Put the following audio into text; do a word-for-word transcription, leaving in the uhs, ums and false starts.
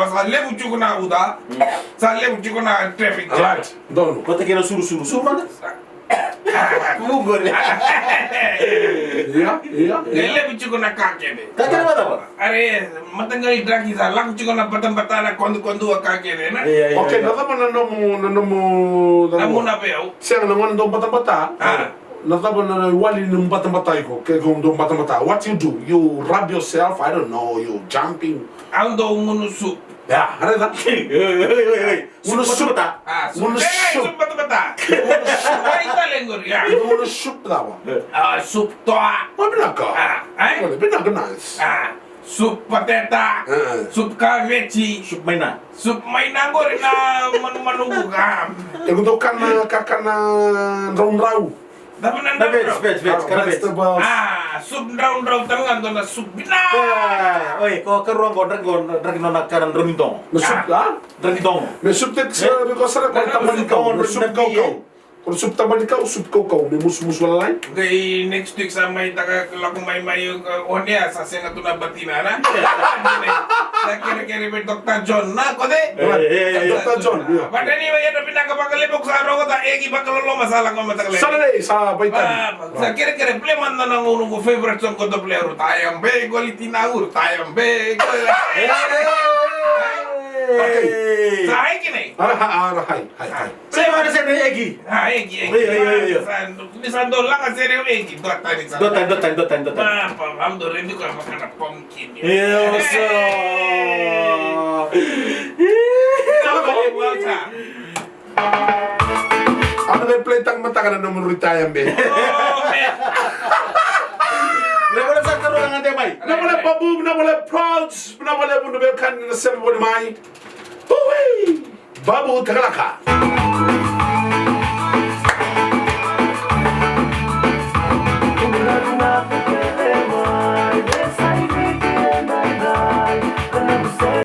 dua, sa levu tiko na uca. Sa levu tiko na traffic jam. Right. Donu. Vata kei na surusuru. Suru mada. Vuqori. Ia, ia, ia. Qai levu tiko na ka kece. Ka kece vacava? Are, mataqali draki sa lako tiko na batabata, na kodukodu, a ka kece, na? Ia, ia, ia. Okay, na cava na nomu, na nomu, na nomu na veu. Sega, na gauna dau batabata. A. Na cava na iwali ni batabata iko, ke ko dau batabata? What you do? You rub yourself, I don't know, you jumping. Au dau gunu soup. Ia, a raica. Oi, oi, oi, oi. Gunu soup. Soup batabata. A, soup. Gunu soup. Soup batabata. Gunu soup. Ai, tale qori, ia. Gunu soup cava? A, soup toa. Vinaka. A, ai? Vinaka, nice. A, soup pateta. A. Soup kaveti. Soup maina. Soup maina qori na manumanu vuka. E ko dau kana, kakana draudrau. Cava na draudrau? Veg, veg, veg, kana veg. Vegetables. A, soup draudrau tale ga, dua na soup vinaka. Oi, ko karua qo, draki qo, draki nona kana drau ni dogo. Na soup, a? Drau ni dogo. Me soup tek sa, me ko sara ko tabani kau, me soup kaukau. Ko soup tabani kau, soup kaukau, me musumusu lalai. Qai next week sa mai taka lako mai mai, o nea sa sega tu na batina, na? Sa kerekere vei Doctor John, na, ko de? Right. Doctor John, ia. Vata ni vei ena vinaka vakalevu ko sa rogota, eki vakaloloma sa lako mai taka lei. Sa lei, sa vaitani. Sa kerekere, play mada na gauna qo, favorite song ko dau play, Rutaya Be, quality na Rutaya Be. Okay. Sa hai kina. Ara ha, ara hai, hai, hai. Sa i vaka na sere eki. A, eki, eki. Io, io, io, io. Sa, ni sa dau laga sere eki, dua tani sa. Dua tani, dua tani, dua tani, dua tani. Ma, pa, au dau redi koya vaka na pumpkin. Io, so. Sa vaka e vuata. Au na qai play taka mataka na nomu Rutaya Be. Oh, man. Na vale sa karua na gade mai. Na vale Babu, na vale Prouds, na vale Vunu Vekani na sere voli mai. Ui! Babu takalaka.